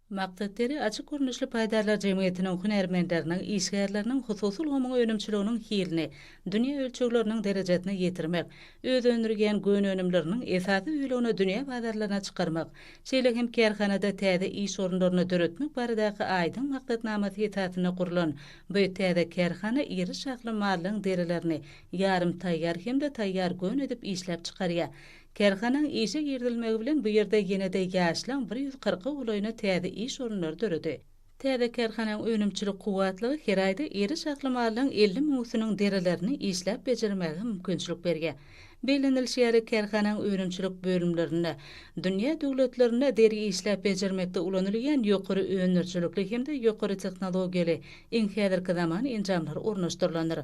Maksat Deri açyk görnüşli paýdarlar jemgyýetiniň hünärmenleriniň, işgärleriniň hususy ulgamyň önümçiliginiň hilini dünýä ölçegleriniň derejesine ýetirmek, öz öndürýän gön önümleriniň esasy bölegini dünýä bazarlaryna çykarmak, şeýle hem kärhanada täze iş orunlaryny döretmek baradaky aýdyň maksatnamasy esasynda gurlan bu täze kärhana iri şahly mallaryň derilerini ýarym taýýar hem-de taýýar gön edip işläp çykarýar. Kärhanaň işe girizilmegi bilen bu ýerde ýene-de ýaşlaň bir 140-a golaýyna täze iş orunlary döredi. Täze kärhanaň önümçilik kuwwatlygy her aýda iri şahly mallaň 50 müňüsiniň derilerini işläp bejermäge mümkinçilik berýär. Bellenilişi ýaly, kärhanaň önümçilik bölümlerinde dünýä döwletlerinde deri işläp bejermekde ulanylýan ýokary öndürijilikli hem-de ýokary tehnologiýaly iň häzirki zaman enjamlar ornaşdyrylandyr.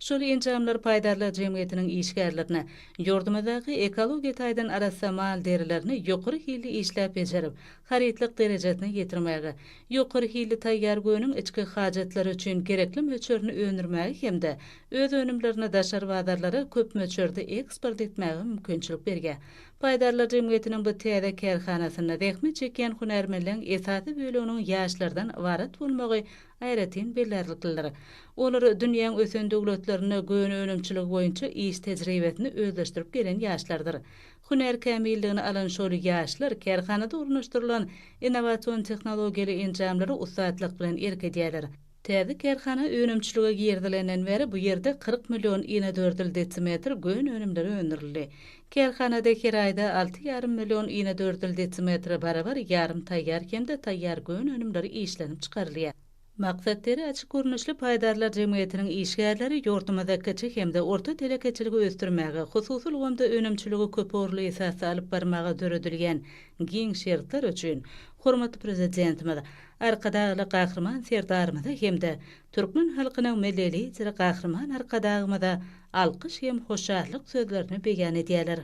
Şol enjamlar paýdarlar jemgyýetiniň işgärlerine ýurdumyzdaky ekologiýa taýdan arassa mal derilerini ýokary hilli işläp bejerip, harytlyk derejesine ýetirmäge, ýokary hilli taýýar göniň içki hajatlary üçin gerekli möçberini öndürmäge hem-de öz önümlerini daşary bazarlara köp möçberde eksport etmäge mümkinçilik berýär. Paýdarlar jemgyýetiniň bu täze kärhanasynda zähmet çekýän hünärmenleň esasy böleginiň ýaşlardan ybarat bolmagy aýratyn bellärliklidir. Olar dünýäň ösen döwletlerinde göni önümçiligi boýunça iş tejribesini özleşdirip gelen ýaşlardyr. Hünär kämilligini alan şol ýaşlar kärhanada ornaşdyrylan innowasion tehnologiýaly enjamlara ussatlyk bilen erk edýärler. Täze kärhana önümçilige girizilenden bäri bu ýerde 40 million inedördül desimetr gön önümleri öndürildi. Kärhanada her aýda alty ýarym million inedördül desimetre barabar ýarym taýýar hem-de taýýar gön önümleri işlenip çykarylýar. Maksat Deri açyk görnüşli paýdarlar jemgyýetiniň işgärleri ýurdumyzda kiçi hem-de orta telekeçiligi ösdürmäge, hususy ulgamda önümçiligi köpugurly esasda alyp barmaga döredilýän giň şertler üçin hormatly Prezidentimiz Arkadagly Gahryman Serdarymyza hem-de türkmen halkynyň Milli Lideri Gahryman Arkadagymyza alkyş hem hoşallyk sözlerini beýan edýärler.